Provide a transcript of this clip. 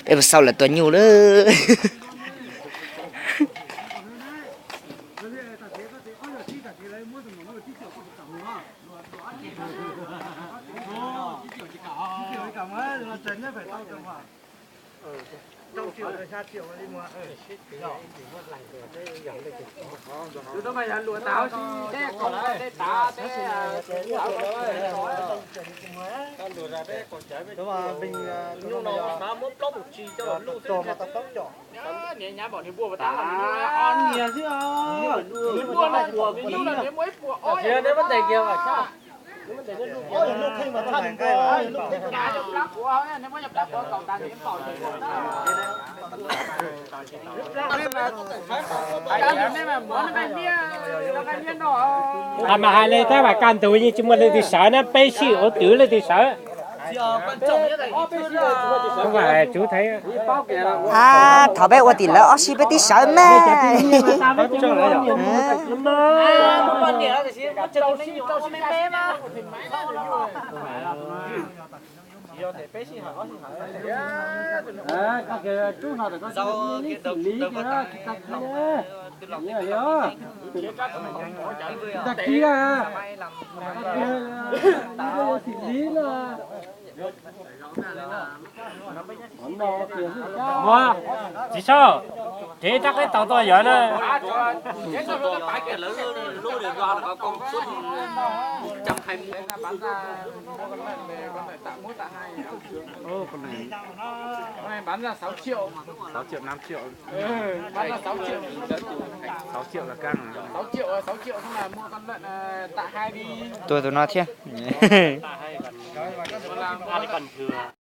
Peb puas xaub lawv tua nyuj lawm. Qhov mas hais li tab mas kaj ntug yeej tsis muaj leej twg sawv na, peb sij ua twv leej twg sawv. Thov peb ua tim lawv ob sij peb twb sawv mas. Muab, txiv saub, kev rab qeb tau tuaj yog na. Tua tus no thiab.